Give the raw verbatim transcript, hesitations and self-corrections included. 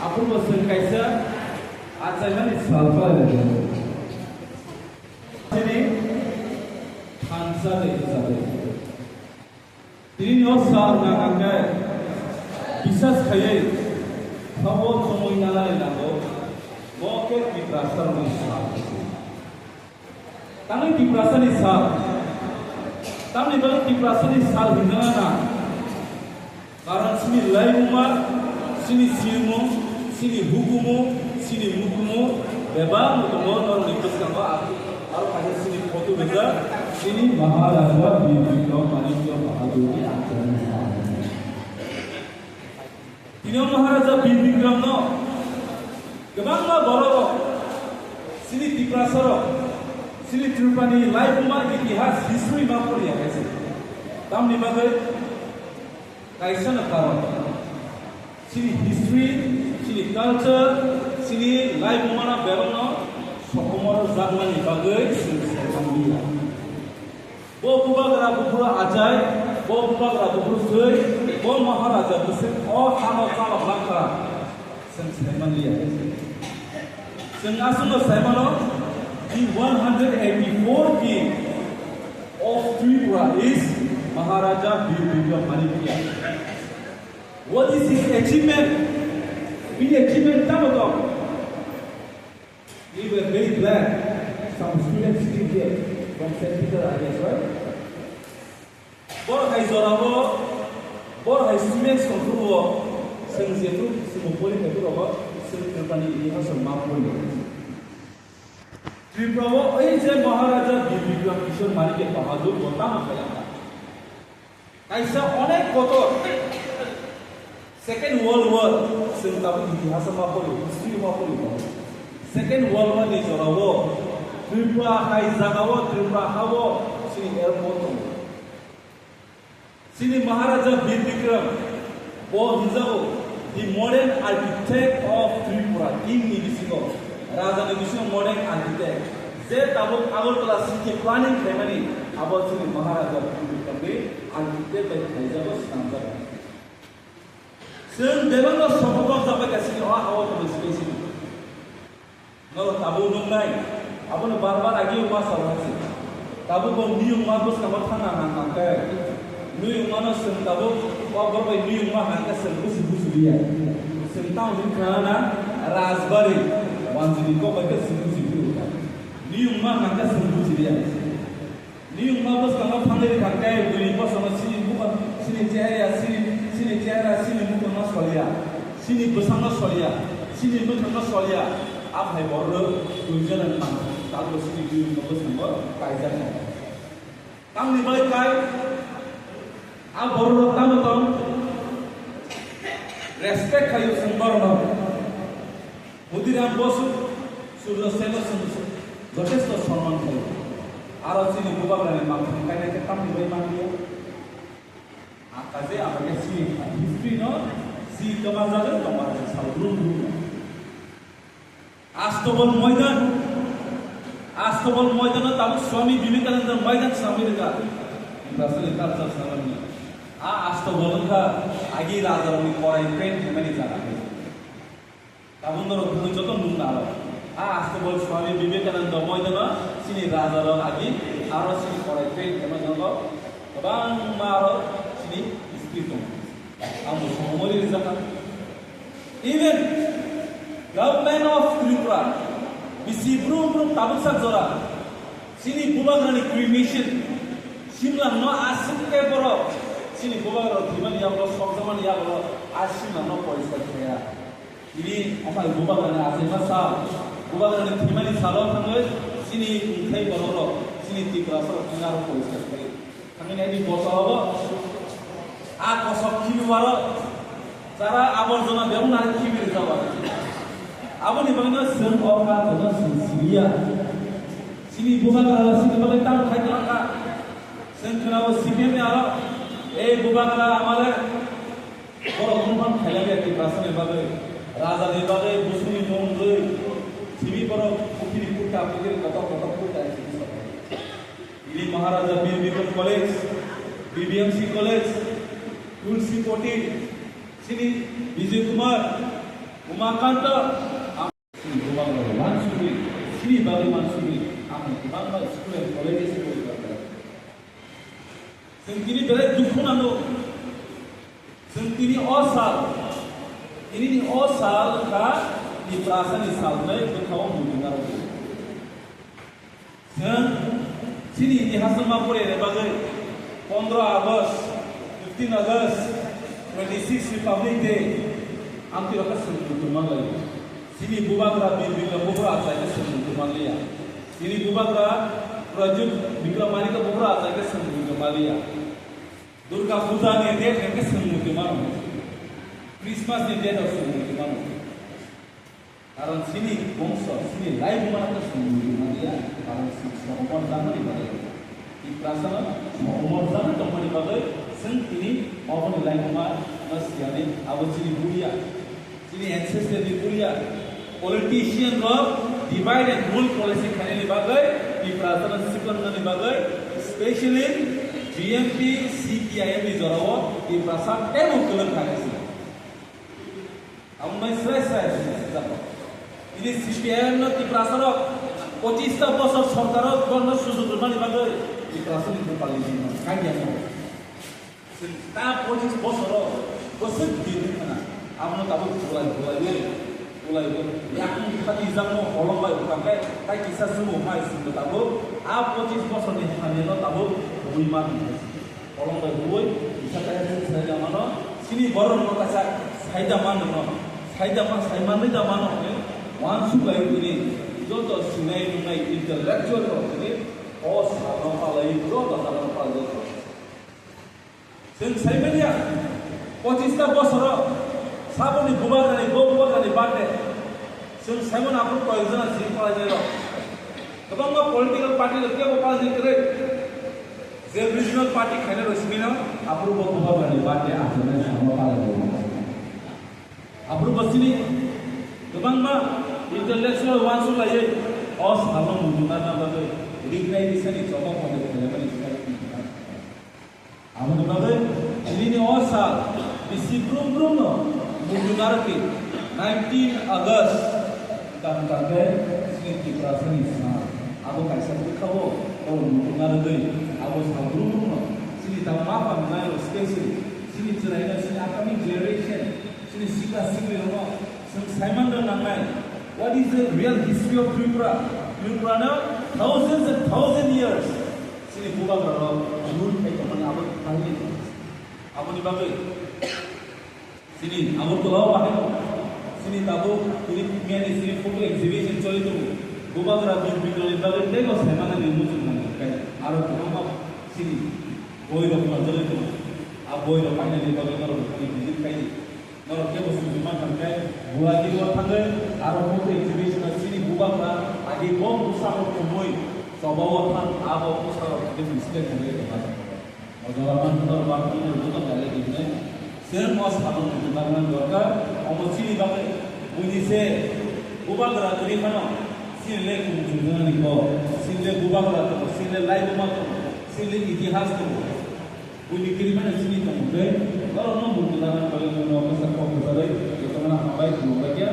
Aphuru bo chwng kaisa achaimani sal phalai laio. Chini thansa de hisabe. Tini no sal nang angkhe bisas khaiwi sabo chumui nalai nango. Bo khe Tiprasa rokni sal. Tamni Tiprasani sal. Tamni bagwi Tiprasani sal hinjana na. Karon chini laibuma, chini sirmung, chini hukumu, chini mukumu, bebak mukumu norokni bwskango aro kaisa chini photo rijak, chini Maharaja Bir Bikram Manikya Bahadurni achaimani sal. Tini o Maharaja Bir Bikram no kwbangma borok rok, chini Tiprasa rok, chini Tripurani laibuma itihas history ma poriya kaisa. Tamni bagwi kaisa no karon. Chini history, chini culture, chini laibuma no berok no sokomoro jakmani bagwi chwng sai manliya. Bo bubagra buphuru achai, bo bubagra buphuru thwi, bo Maharaja bwswk o hano chalok langkha, chwng sai manliya. Chwng aswkno sai mano, the one hundred eighty-four king of Tripura is Maharaja Bir Bikram Manikya. What is his achievement? Bini achievement tamo tong? We were very glad some students sitting here from Saint Peter, I guess, right? Borok hai jorao, borok hai students tongphuru o, chwng jephru chwng pori phaiphuru rogo, chwng Tripurani itihas rok ma pori. Tripura o ei je Maharaja Bir Bikram Kishore Manikya Bahadur bo tamo khaiyang kha. Kaisa onek kotor Second World War, chwng tabuk itihas o ma pori, history o ma pori tongo. Second World War ni jorao Tripura hai jagao, Tripura hao chini airport tongo. Chini Maharaja Bir Bikram, bo hinjago the modern architect of Tripura, king ni bisingo, raja ni bisingo modern architect. Je tabuk Agartala city planning khaimani, abo chini Maharaja Bir Bikram ni architect bai khaijago, swnamjago. Chwng bebakno sokopok jabai ka sini o ha-o tongwi sini sini. Norok tabuk nuknai, abono bar bar agi wngma sal hai se. Tabuk bo niyungma bwskango thangna nang nang khe. Niyungmano chwng tabuk kokborok bai niyungma hang khe chwng busi busi liya. Chwng tamo hwn khna na Rajbari, Wanjini kok bai khe chwng busi busi liya. Niyungma hang khe chwng busi liya. Niyungma bwskango thangwi rwkha tei bwrwi bosongno chini bukha, chini chehera, chini, chini chehera, chini mukhangno soliya, chini bwsangno soliya, chini mwkhangno soliya. Aphai borok duijon wng mano, tabukbo chini niyungma bwskango kaijaknai. Tamni bai kai, a borok tamo tong, respect khaio chwng borokno. Khudiram Bosu, Surjo Seno chwng jothesto sonman khlaio. Aro chini bubagrani mangthang kainai khe tamni bai manliya. Akaje abagya chini history no si kwmajagwi tongma sal brum brum. Astobol Moidan, Astobol Moidan no tabuk Swami Vivekananda Moidan samwi rwkha. Tiprasani culture samani. A Astobol wngkha agi rajarokni korai paint khaimani jaga. Tabuk norok bwrwi joto nung naro. A Astobol Swami Vivekananda Moidano chini rajarok agi aro chini korai tei kema joto kwbangma aro chini history tongo. Ang bo somori rijak kha. Even Government of Tripura bisi brum brum tabuk sak jora chini bubagrani cremation simlangno aswk khe borok chini bubagrok thwimani yagulo sokjakmani yagulo a simlangno poriskar khaiya. Tini omo hai bubagrani achaima sal, bubagrani thwimani salo thangwi chini wngthai bororok, chini Tiprasarok thangwi aro poriskar khlai. Thangwi naidi bosorogo a kosok khibi waro jara aborjona bebak nari khibi rijak wari. Aboni bagwino chwng o kaam bono chwng siliya. Chini bubagra chini bagwi tamo khai tongkha. Chwng khwnao C P M ni aro, ei bubagra amale Borok mungphang khailaiya Tiprasani bagwi, rajani bagwi, busuni mung wngwi, simi borok pukhiri kutta pukhiri kotor kotor kutta hai simi sokha. Ili Maharaja Bir Bikram College, B B M C College, Tulsi Poti, chini Bijoy Kumar, Umakanta, ang chini bubagra wansugwi, chini bagwi wansugwi, ang kwbangma school and colleges-o poriba khlai. Chwng tini belai dukhu nango. Chwng tini o sal, tini ni o sal kha Tiprasani sal hwnwi bwkhao muitu narwkdi. Chwng chini itihasno ma porina bagwi pondro August, fifteen August, twenty-six Republic Day, amtwi rokha chwng muitu manlai. Chini bubagra Bir Bikram bubagra achai khe chwng muitu manliya. Chini bubagra Prajut Bikram Manikya bubagra achai khe chwng muitu manliya. Durga Puja ni date hwnkhe chwng muitu mano. Christmas ni date o chwng muitu mano. Karon chini bongso, chini laibuma no chwng muitu manliya, karon chwng sokomor jakmani bagwi. Tiprasa no sokomor jakmani tongmani bagwi chwng tini oboni laibuma no siyani abo chini bulia. Chini ancestor ni bulia. Politician rok divide and rule policy khainani bagwi, Tiprasa no sikonani bagwi, specially B N P, C P I M ni jorao Tiprasa teibo kwlwng khainai se. Amo bai srai srai sijak. Ini C P I M no Tiprasa rok pochis ta bosor sorkar rok bono sujug rwmani bagwi Tiprasa ni bupal ni bini kanya mo. Chwng ta pochis bosor rok bwswk din khna. Amo no tabuk bulai bulai wi bulai wi yakung khati jang no holong bai bwkha khe tai kisa sumo mai sing tabuk a pochis bosor ni hamya no tabuk bui ma. Kolom bai huoi, kisa kaya se sai da mano, chini borok no kaisa sai da mano no, sai da ma, sai manwi da mano, eh? Wansuk lai tini, joto sinai nungnai intellectual rok tini, o sal no palai, joto sal no palai joto. Chwng sai manya, pochis ta bosoro, saboni bubagrani, bo bubagrani birthday. Chwng sai mano aphuru koyok jona si palai jairo. Kwbangma political party rok kebo palai jai kwrwi. Je regional party khaina rw simi no, aphuru bo bubagrani birthday achuknai salno palai rw. Aphuru bo chini kwbangma intellectual wansuk laiwi o salno muitu narwkna bagwi rignai risani choba pondit khainani swkang. Aboni bagwi chini o sal bisi brum brum no muitu narwkdi nineteen August. Tamo tangkhe chini Tiprasani sal. Abo kaisa bwkhao o muitu narwgwi abo sal brum brum no chini tamo ma pang nai rok specially chini chwrai no chini upcoming generation chini sikla sikli rok no chwng sai man rok nangnai. What is the real history of Tripura? Tripura no thousands and thousand years chini bubagra rok rule khai tongmani abo thangwi aboni bagwi. Chini Agartala o bahai chini tabuk chini miyani chini photo exhibition choli tongo. Bubagra Bir Bikram ni bagwi teibo saimani ni muchung nang khe aro kwbangma chini boi rok manjagwi tongo. A boi rok painani bagwi norok bwkhani visit khai di. Norok kebo sujuma thang khe Bulagiri o thangwi aro photo exhibition o chini bubagra agi bo bwsa rok thumwi choba o thang abo bwsa rok khe visit khai thangwi tongma. O jaga man kotor ba kotor joto kale dinai. Sen o sabon kotor ba man dorkar. Omo chini bagwi buini se bubagra kwrwi phano. Chini le kum chumjani ko. Chini le bubagra tongo. Chini le laibuma tongo. Chini le itihas tongo. Buini kwrwi phano chini tongo. Tei norok no buini bagwi no kisa kok kwchari joto no hambai khulumbai khe.